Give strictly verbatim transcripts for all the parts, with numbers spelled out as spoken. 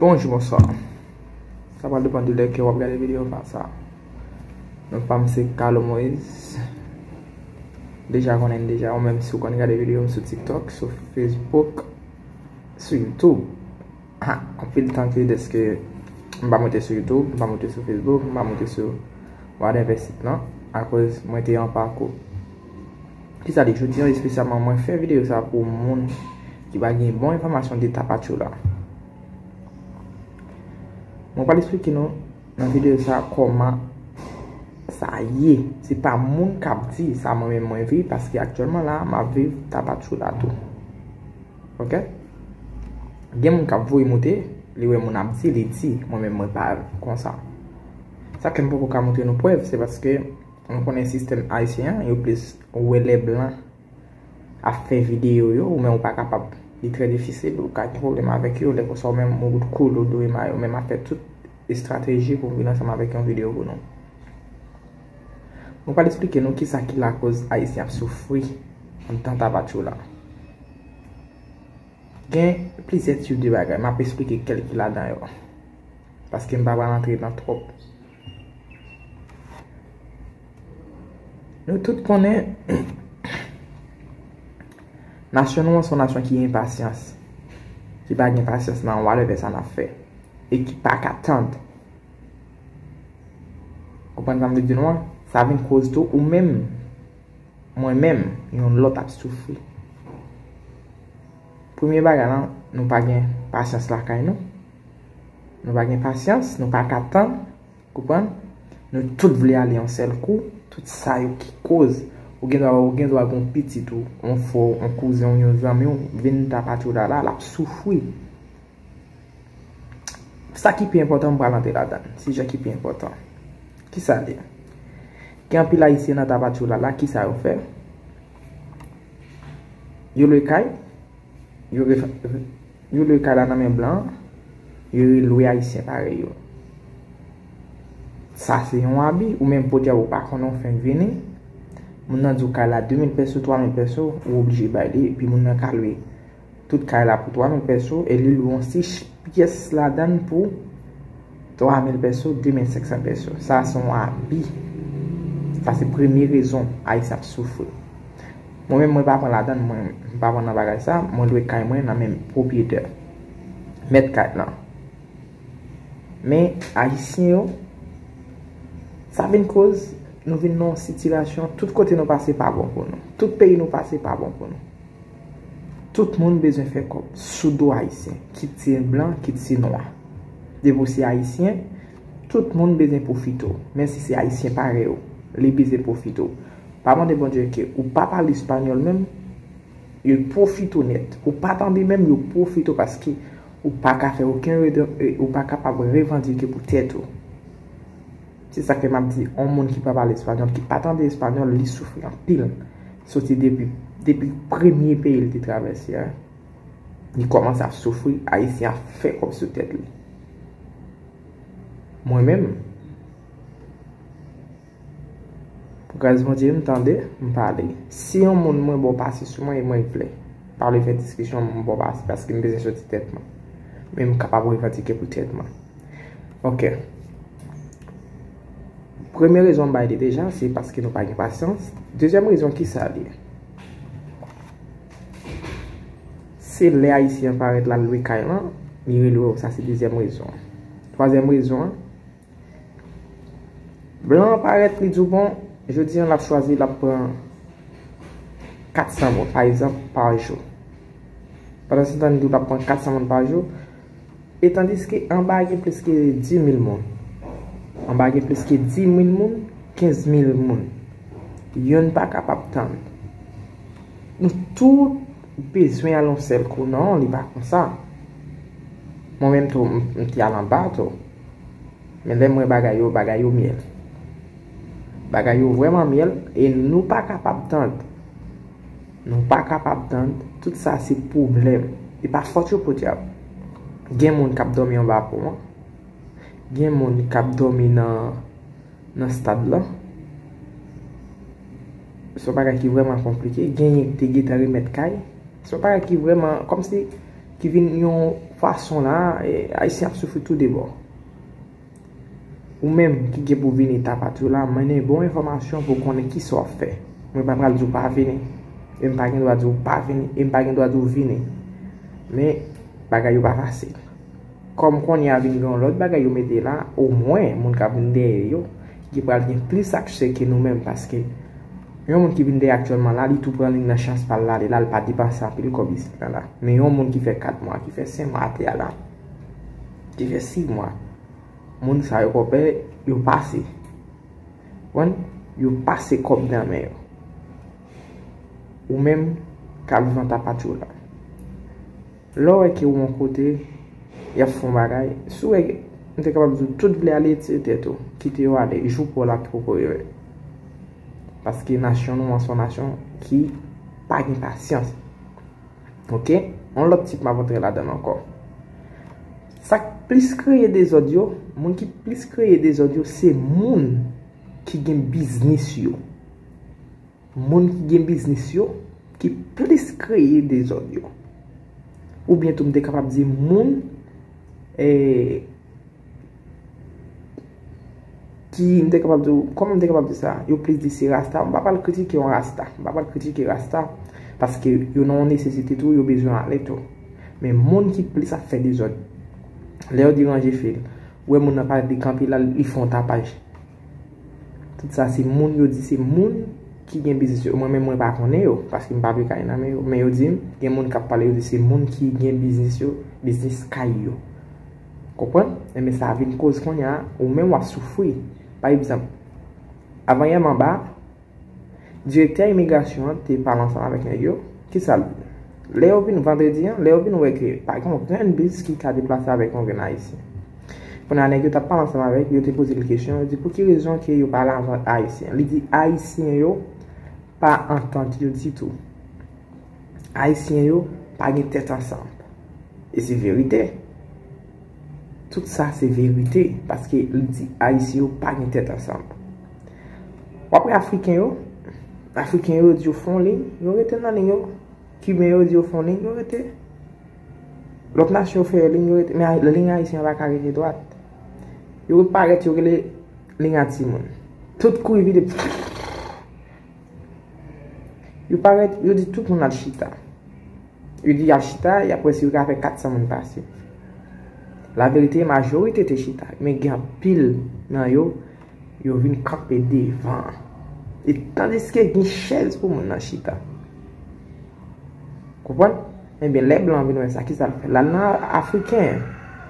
Bonjou, bonswa. Sa pral depann de lè ke w ap gade videyo sa. Non pa m se Carlo Moïse. Deja konnen deja, ou menm si w konn gade videyo m sou TikTok, sou Facebook, sou YouTube. Ha, anpil tan ke deske m pa monte sou YouTube, m pa monte sou Facebook, m pa monte sou whatever sit lan, akoz mwen te an pakou. Kisa di, jodi an espesyalman mwen fè videyo sa pou moun ki pa gen bon enfòmasyon de Tapatchoula. Mwen pral esplike nou nan videyo sa kòman sa ye. Se pa moun k ap di sa, mwen menm mwen viv, paske aktyèlman la m ap viv Tapatchoula tou. Ok? Gen moun k ap voye monte, li wè moun ap di, li di, mwen menm mwen pa konsa. Sa ke m poko ka montre nou prèv, se paske nou konnen sistèm ayisyen an, yo plis wè lè blan ap fè videyo yo, ou menm ou pa kapab. Li trè difisil, ou ka gen pwoblèm avèk yo, lè konsa ou menm ou koule, ou dwe may, ou menm ap fè tout estrateji pou vin ansanm avèk yon videyo pou nou. Nou pral esplike nou kisa ki lakoz ayisyen ap soufri anndan Tapatchoula. Gen plizyè tip de bagay, m ap esplike kèlke ladan yo. Paske m pa pral antre nan twòp. Nou tout konnen nasyon nou an se yon nasyon ki enpasyans, ki pa gen pasyans nan whatever sa n ap fè, e ki pa ka tann. Konprann sa m vle di nou an? Sa vin koz tou ou menm, mwen menm, yon lòt ap soufri. Premye bagay lan, nou pa gen pasyans lakay nou. Nou pa gen pasyans, nou pa ka tann, konprann? Nou tout vle ale yon sèl kou, tout sa yo ki koz. Ou gen dwa, ou gen dwa gen yon pitit ou, yon frè w, yon kouzen w, yon zanmi w, vin Tapatchoula la, l ap soufri. Sa ki pi enpòtan, m pral antre ladan l. Sijè ki pi enpòtan. Kisa l ye? Gen anpil ayisyen nan Tapatchoula la, kisa yo fè? Yo lwe kay, yo re-, yo lwe kay la nan men blan, yo relwe ayisyen parèy yo. Sa se yon abi, ou menm podyab ou pa konnen w fenk vini. Moun nan di w kay la de mil pèso, twa mil pèso, ou oblije bay li, epi moun nan ka lwe tout kay la pou twa mil pèso, e li lwe yon sis pyès ladan l pou twa mil pèso, de mil senk san pèso. Sa se yon abi. Sa se premye rezon ayisyen ap soufri. Mwen menm, mwen pa pran ladan l, mwen, m pa pran nan bagay sa, mwen lwe kay mwen nan men pwopriyetè, mèt kay lan. Men, ayisyen yo, sa vin koz nou vin nan yon sitiyasyon, tout kote nou pase pa bon pou nou. Tout peyi nou pase pa bon pou nou. Tout moun bezwen fè kòb sou do ayisyen, kit se blan, kit se nwa. Depi w se ayisyen, tout moun bezwen pwofite w. Menm si se ayisyen parèy ou, li bezwen pwofite w. Pa mande Bondye ke ou pa pale espanyòl menm, yo pwofite w nèt. Ou pa tande menm, yo pwofite w paske ou pa ka fè okenn rede-, e, ou pa kapab revandike pou tèt ou. Se sa ke m ap di, yon moun ki pa pale espanyòl, ki pa tande espanyòl, li soufri anpil. Soti depi, depi premye peyi l te travèse a, li kòmanse ap soufri, ayisyen ap fè kòb sou tèt li. Mwen menm, pou gras Bondye, m tande, m pale. Si yon moun mwen ba w pase sou mwen, e mwen vle. Pa vle fè diskisyon, m ba w pase, paske m bezwen soti tèt mwen. Men m kapab revandike pou tèt mwen. Ok. Premye rezon m bay li deja, se paske nou pa gen pasyans. Dezyèm rezon, kisa l ye? Se lè ayisyen an parèt la, l lwe kay lan, li relwe w, sa se dezyèm rezon. Twazyèm rezon an, blan an parèt, li di w, bon, jodi an l ap chwazi, l ap pran kat san moun, pa egzanp, pa jou. Pandan se tan, li di w l ap pran kat san moun pa jou, e tandiske anba gen plis ke dis mil moun. Anba gen plis ke dis mil moun, kenz mil moun. Youn pa kapab tann. Nou tout bezwen al yon sèl kou. Non, li pa konsa. Mwen menm tou, m, m te al anba tou. Men lè m wè bagay yo, bagay yo myèl. Bagay yo vrèman myèl e nou pa kapab tann. Nou pa kapab tann. Tout sa se pwoblèm. E pa fòt yo podyab. Gen moun k ap dòmi anba pon an. Gen moun k ap dòmi nan, nan stad lan. Se yon bagay ki vrèman konplike. Genyen ki te gentan remèt kay. Se yon bagay ki vrèman, kòmsi, ki vin yon fason la, e, Ayisyen ap soufri tou de bò. Ou menm ki gen pou vini Tapatchoula, mennen bon enfòmasyon pou konnen kisa w ap fè. Mwen pa pral di w pa vini. E m pa gen dwa di w pa vini. E m pa gen dwa di w vini. Men, bagay yo pa fasil. Kòm kounye a vin gen yon lòt bagay yo mete la, omwen moun k ap vin dèyè yo, ki pral gen plis aksè ke nou menm, paske yon moun ki vin dèyè aktyèlman la, li tou pran liy nan chans pa l la, li la, li pa depanse anpil kòb isit la. Men yon moun ki fè kat mwa, ki fè senk mwa atè a la, ki fè sis mwa, moun sa yo, kòpè, yo pase. Konprann? Yo pase kòb nan men yo. Ou menm k ap viv an Tapatchoula. Lè w wè ke w yon kote, y ap fè yon bagay, si w wè, m te kapab di w, tout vle ale tire tèt ou, kite yo ale, jou pa w la ki poko rive. Paske nasyon nou an se yon nasyon ki pa gen pasyans. Oke? Yon lòt tip m ap antre ladan l ankò. Sa k plis kreye dezòd yo, moun ki plis kreye dezòd yo, se moun ki gen biznis yo. Moun ki gen biznis yo, ki plis kreye dezòd yo. Oubyen tou, m te kapab di moun, eh, ki, m te kapab di, kòman m te kapab di sa? Yo plis di se rasta. M pa pral kritike yon rasta. M pa pral kritike rasta. Paske yo nan yon nesesite tou, yo bezwen ale tou. Men moun ki plis ap fè dezòd, lè yo di ranje fil, ou wè moun nan parèt li kanpe la, li fè yon tapaj. Tout sa se moun yo di se moun ki gen biznis yo. Mwen menm mwen pa konnen yo, paske m pa vle kay nan men yo. Men yo di m, gen moun k ap pale, yo di se moun ki gen biznis yo, biznis kay yo. Konprann? Enben sa vin koz kounye a, ou menm w ap soufri. Pa egzanp, avanyè m anba, direktè imigrasyon an te pale ansanm avèk nèg yo. Kisa l di? Lè yo vin vandredi an, lè yo vin wè ke pa gen yon grenn bis ki ka deplase avèk yon grenn ayisyen. Kounye a nèg yo t ap pale ansanm avèk, yo te poze l kesyon, yo di pou ki rezon ke yo pa ale avèk ayisyen. Li di ayisyen yo pa antant yo ditou. Ayisyen yo pa gen tèt ansanm. E se verite. Tout sa se verite, paske li di ayisyen yo pa gen tèt ansanm. W ap wè afriken yo, afriken yo di yo fè yon liy, yo rete nan liy yo. Kiben yo di yo fè yon liy, yo rete. Lòt nasyon yo fè yon liy, yo rete. Men ay- liy ayisyen an pa ka rete dwat. Yo parèt, yo rele liy a timoun. Tout kouri vide. Yo parèt, yo di tout moun al chita. Yo di y al chita, y ap wè si yo ka fè kat san moun pase. Laverite, majorite te chita, men gen anpil nan yo, yo vin kanpe devan. E tandiske gen chèz pou moun nan chita. Konprann? Ebyen, lè blan vin wè sa, kisa l fè? L al nan afriken.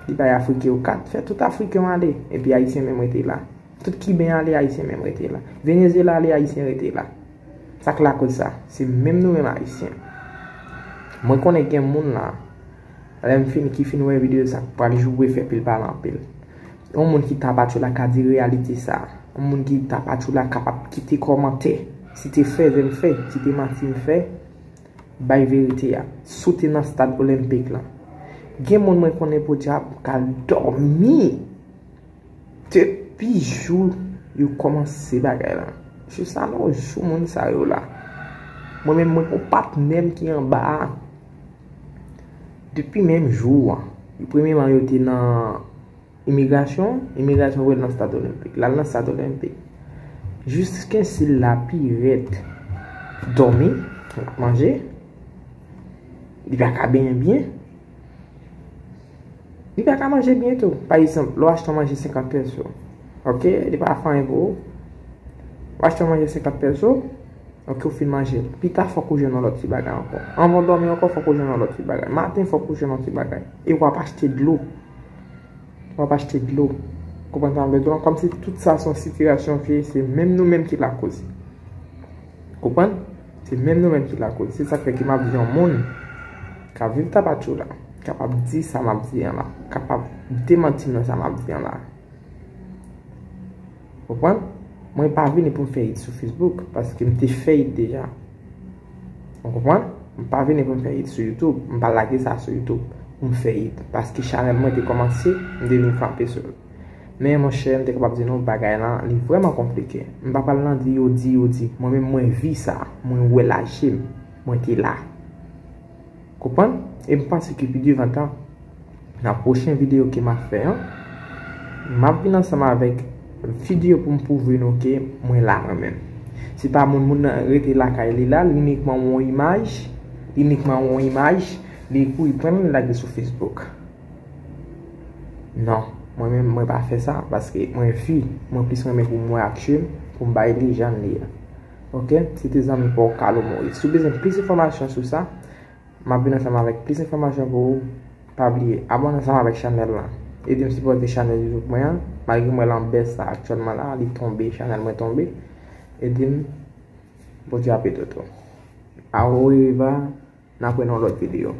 Li bay afriken yo kat, fè tout afriken yo ale. Epi ayisyen menm rete la. Tout kiben ale, ayisyen menm rete la. Venezyela ale, ayisyen rete la. Sa k lakoz sa? Se menm nou menm ayisyen. Mwen konnen gen moun la, lè m fin, ki fin wè videyo sa, k pral joure fè pil pale anpil. Yon moun ki Tapatchoula ka di reyalite sa. Yon moun ki Tapatchoula kapab kite kòmantè. Si te fè, zè m fè. Si te manti, m fè. Bay verite a. Si w te nan stad olenpik lan. Gen moun mwen konnen podyab k al dòmi depi jou yo kòmanse bagay la. Jiska nan jou moun sa yo la. Mwen menm, mwen gon patnè m ki anba a. Depi menm jou an. Premyeman, yo te nan imigrasyon, imigrasyon voye l nan stad olenpik. L al nan stad olenpik. Jiskensi l la pirèt dòmi, l ap manje, li pa ka benyen byen. Li pa ka manje byen tou. Pa egzanp, lè w achte yon manje senkant pèso, oke, li pa fè anyen pou ou. W achte yon manje senkant pèso, oke, ou fin manje l. Pita, fòk ou jwenn yon lòt ti bagay ankò. Anvan w dòmi ankò, fòk ou jwenn yon lòt ti bagay. Maten, fòk ou jwenn yon ti bagay. E w ap achte dlo. W ap achte dlo. Konprann sa m vle di w lan? Kòmsi tout sa se yon sitiyasyon ke se menm nou menm ki lakoz. Konprann? Se menm nou menm ki lakoz. Se sa k fè ke m ap di yon moun k ap viv Tapatchoula, kapab di sa m ap di an la, kapab demanti m nan sa m ap di an la. Konprann? Mwen pa vini pou m fè it sou Facebook, paske m te fè it deja. Ou konprann? M pa vini pou m fè it sou YouTube, m pa lage sa sou YouTube pou m fè it, paske chanèl mwen te kòmanse, m te vin kanpe sou l. Men monchè, m te kapab di nou bagay lan, li vrèman konplike. M pa pral nan di yo di, yo di. Mwen menm, mwen vi sa, mwen wè l a je m, mwen te la. Konprann? E m panse ke pi devan tan, nan pwochen videyo ke m ap fè an, m ap vin ansanm avèk videyo pou m pwouve nou ke mwen la mwen menm. Se pa moun, moun nan rete lakay li la, li inikman wè yon imaj, li inikman wè yon imaj, li kouri pran l, li lage sou Facebook. Non, mwen menm, mwen pa fè sa, paske mwen fi, mwen plis renmen pou m wè ak je m, pou m bay li jan l ye a. Oke? Se te zanmi pa w Carlo Moïse. Si w bezwen plis enfòmasyon sou sa, m ap vin ansanm avèk plis enfòmasyon pou ou. Pa bliye, abòne ansanm avèk chanèl lan. Ede m sipòte chanèl YouTube mwen an, malgre mwen lan bès la aktyèlman la, li tonbe, chanèl mwen tonbe. Ede m, Bondye ap ede w tou. Au revoir, n ap wè nan lòt videyo.